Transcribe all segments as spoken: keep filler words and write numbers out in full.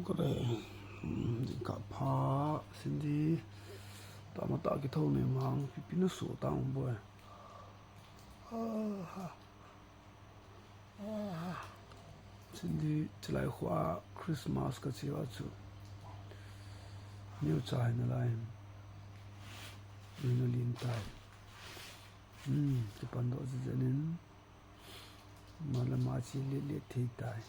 Kare. Hmm, jingkah pha, Cindy. Tama ta kithou nei mang, pipi na so tang boi. Ah, ah. Cindy, chilai khua Christmas ka chiu a chu. Neo chai na lai. Neo lin tai. Hmm, kipan doh jijeng in. Malama chi le le thei tai.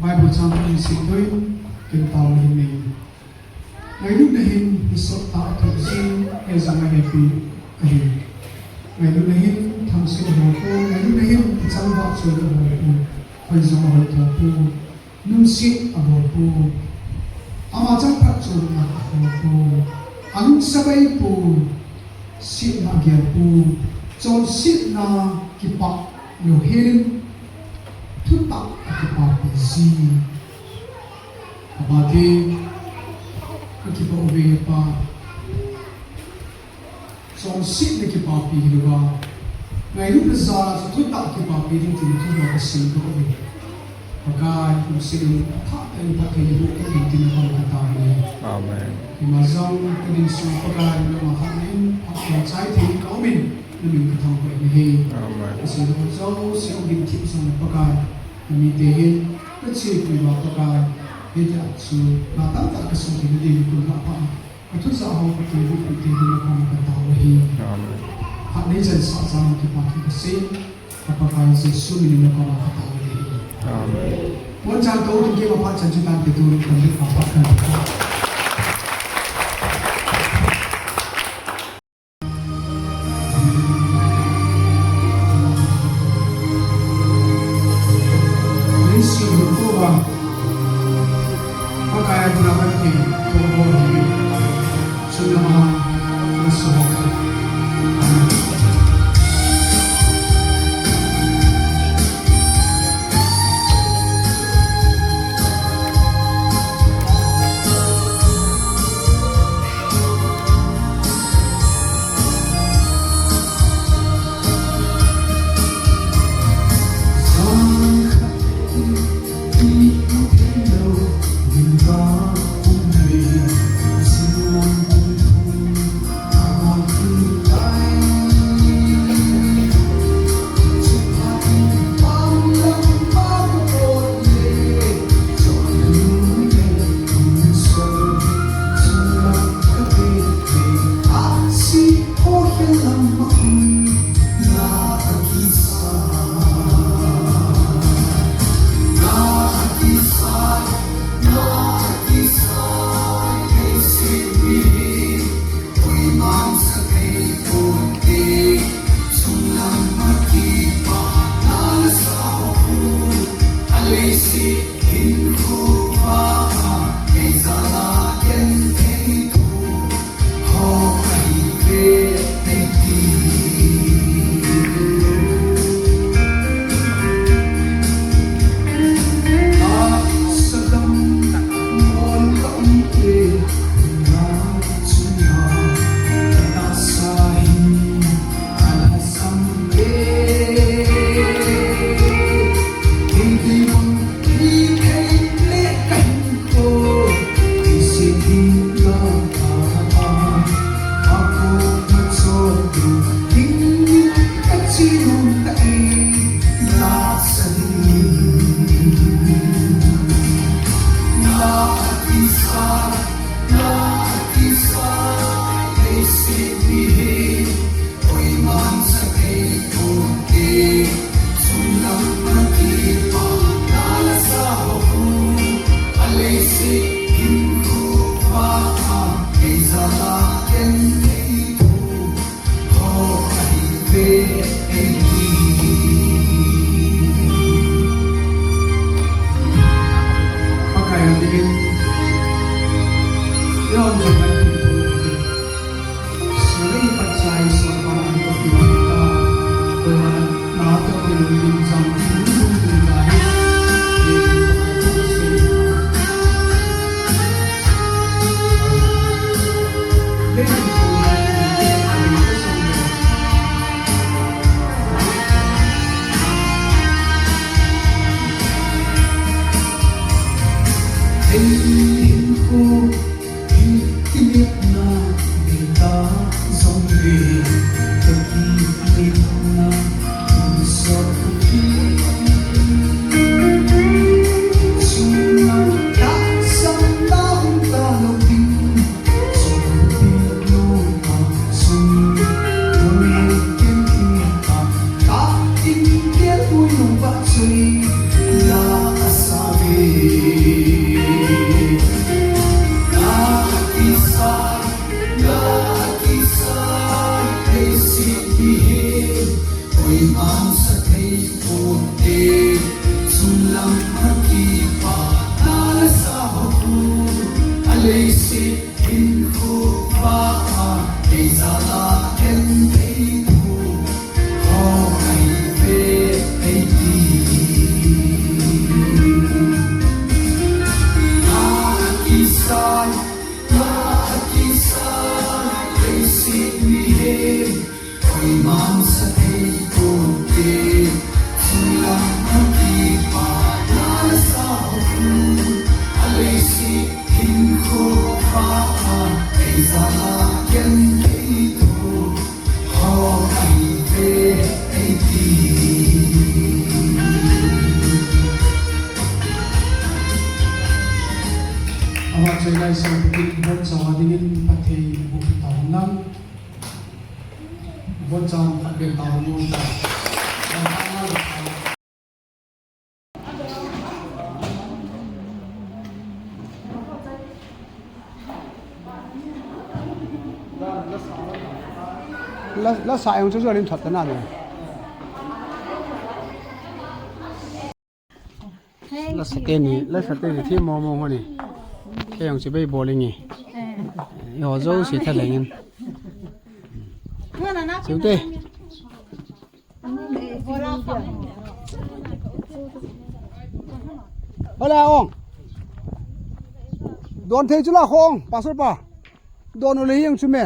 Bible chang kin sim doi, kin tao hin nei. Ngailutna hin hisop ta a thuk jing, he jong a hepi ahi. Ngailutna hin thangsit a hol poi, ngailutna hin kichang vah chun a hol poi, hoi jong a hoi thou poi, lungset a bol poi, ama chang phat chun a hol poi, a lungsa bei poi. Chonsetna gelpu, chonsetna kipah lou helin, thutah a kipapi ji. Apa te, kakipah uve Pa. Chonsetna kipapi hilouva, ngailutna jal a chu thutah kipapi ding tin thutah kasei doh uve. Pakai, lungset in athah tah in phatthei boh in tin nakom a katao uve. Amen. Ima jong kading sunga Pakai, nangma hatna in phatthei chai thei in ka um in, namin kathangvah in ahi. Amen. Kasei doh jouse hung ginthip jong Pakai, namite hin kachepi uva Pakai, hitia chu na tamtah kasung thei nading in kun lhah pha. Kathuja ho, kathupi te, nakom a katao ahi. Amen. Phat nei chan sah jeh in kipa thu kasei, ka Pakai Jesu min in nakom a katao ahi. Amen. Pon chan to, tun keima phat chan chu tante, tun kan dik pa phat kan. Leiset hinkho a Pakai a bula kan thei thou ho hi, chunga ma na so. Ama chai lai sa bukin bon sa wa dingin Pathen bu ta hon lang. Bon sa khat be ta hon lang. La, la sa jong chu chu lim that ta na ne. La sa te ni, la sa te ni thi mo mo ho ni. Kei jong chu bei bol inge. Yo jo si tha lengin. Siu te. Hola ong. Don thei chu la khong, pastor pa. Don u le hiang chu me.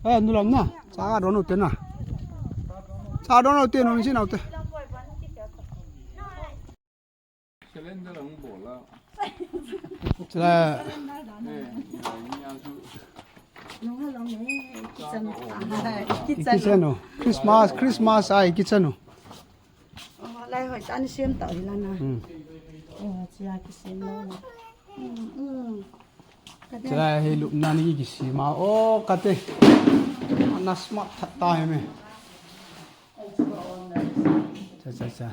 Eh, nu lam na. Cha don u te na. Cha don u te no si nau te. Calendar ang bola. Chula. Eh, ni ang su. Kitchen o. Christmas, Christmas ai kitchen o. Oh, lai hoi chan sem ta hi la na. Hmm. Oh, chia ki sem lo na. Hmm, hmm. Chula hi lupna ni ki sem a. Oh, kate. Ana smart that ta hi me. Cha, cha, cha.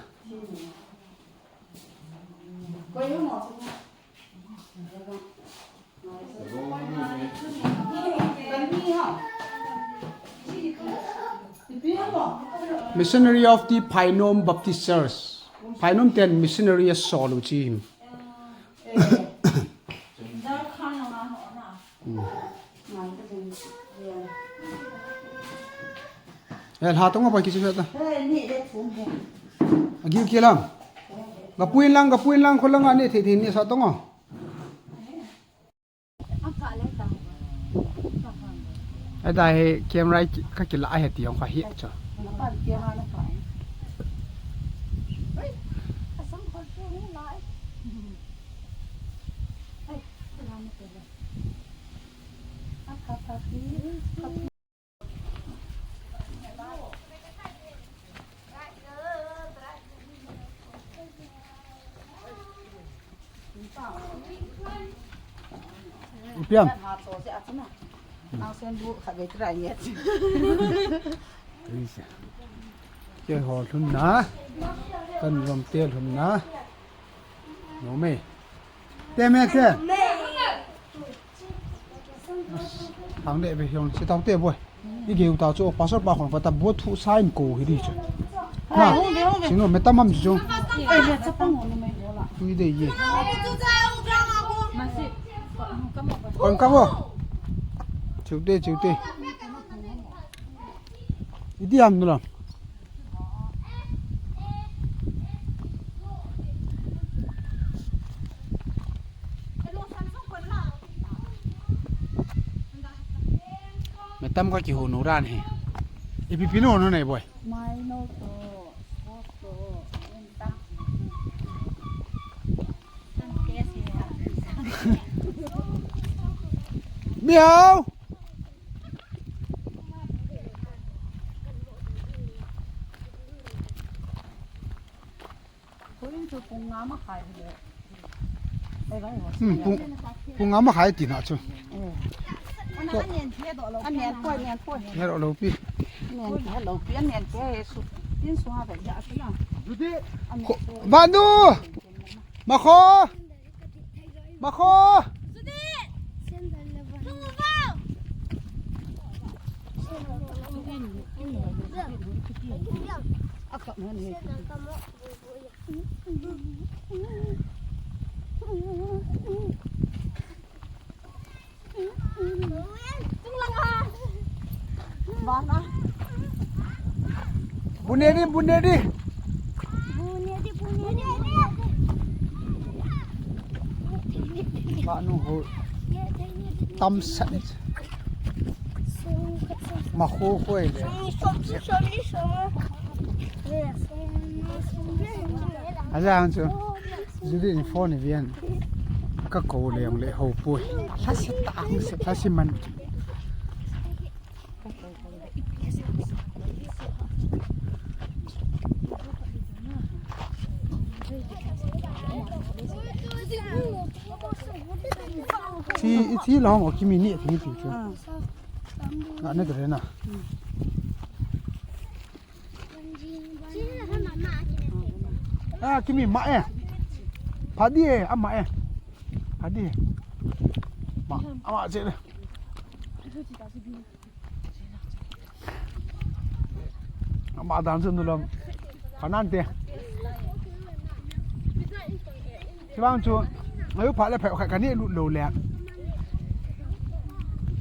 Missionary of the Phainom Baptist Church. Phainom ten missionary a sol u chi. Eh, lha tong a pai kichi ta. Agi kilam. Ga puin lang, ga puin lang, kholang ani thei thei ni sa tong o. Ai dai he camera ki, ka kila he ti ong kha hi cha. Ipi ham? Keiho lhunna, kan lom te lhunna. No me. Te me te. Hang de be hiong si tau te boi. I geu ta chu pastor pa khon pa ta bu thu sign ko hi di chu. Na. Sing lo me tamam chu. Tui de ye. Kon ka bo. Chu de chu de. Idi ham nu la. Me tam ka kiho no ran he. Ipi pi no no nei boi. Mai no to, sport to, en ta. Miau. Hmm, pung, pung ama khai ti na chu. Anen poi, anen poi. Anen poi. Anen poi, anen poi. Anen poi, anen poi. Anen poi. Vanu! Makho! Makho! Bunedi, bunedi. Bunedi, bunedi. Ba nu ho. Tam sat. Ma khu khu le. Aja ang chu. Judi in phone vian. Ka ko le ang le ho pui. Lasi ta ang se, lasi man. Thi, thi la hong kimi ni thi thi chu. Na ne dre na. Ah, kimi ma e. Phadi e, ama e. Phadi e. Ma, ama che. Ama dan chu nulam. Phanan te. Chibang chu. Ayu pha le pha kha kani lu lo le.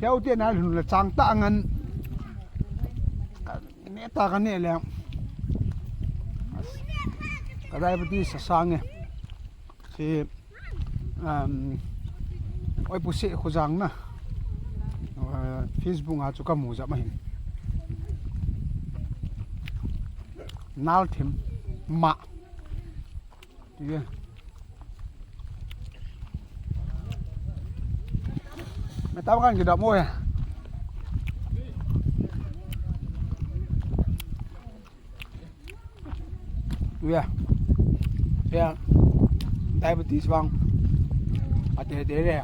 Keu te na lu le chang ta ngan. Ne ta ka ne le. Ka diabetes sa sang e. Si, um, oi pu se khu jang na. Uh, Facebook a chu ka mu ja ma hin. Nal thim ma. Tia. Meta kan kidap mo ya. Tia. Tia. Diabetes bang. Ate te le.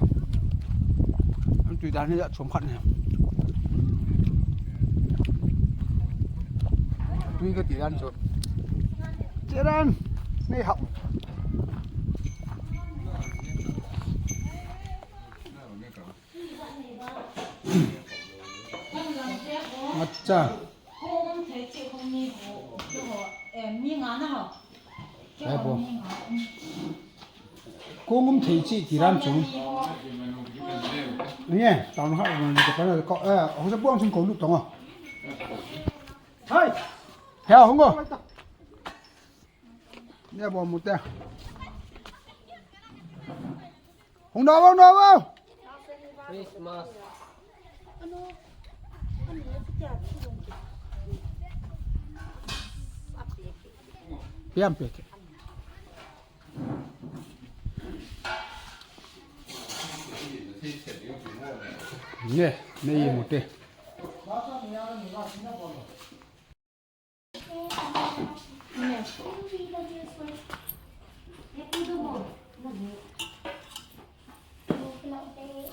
An tui dan ni ja chom khat ni. Tui ka ti dan chu. Cheran. Nei hap. Acha. Kong um thei chi kong ni ho. Ho, eh, mi nga na ho. Ai bo. Kong um thei chi ti ram chung. Ni e, tang ha, ni ka pa na ko, eh, ho sa buang chung ko lu tong a. Hai. He, hung o. Ni bo mu te. Hung na, hung na, hung na. Christmas. Piam peke. Ne, ne ye mu te.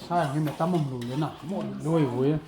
Sa ni me tamam lu le na, mo lu e.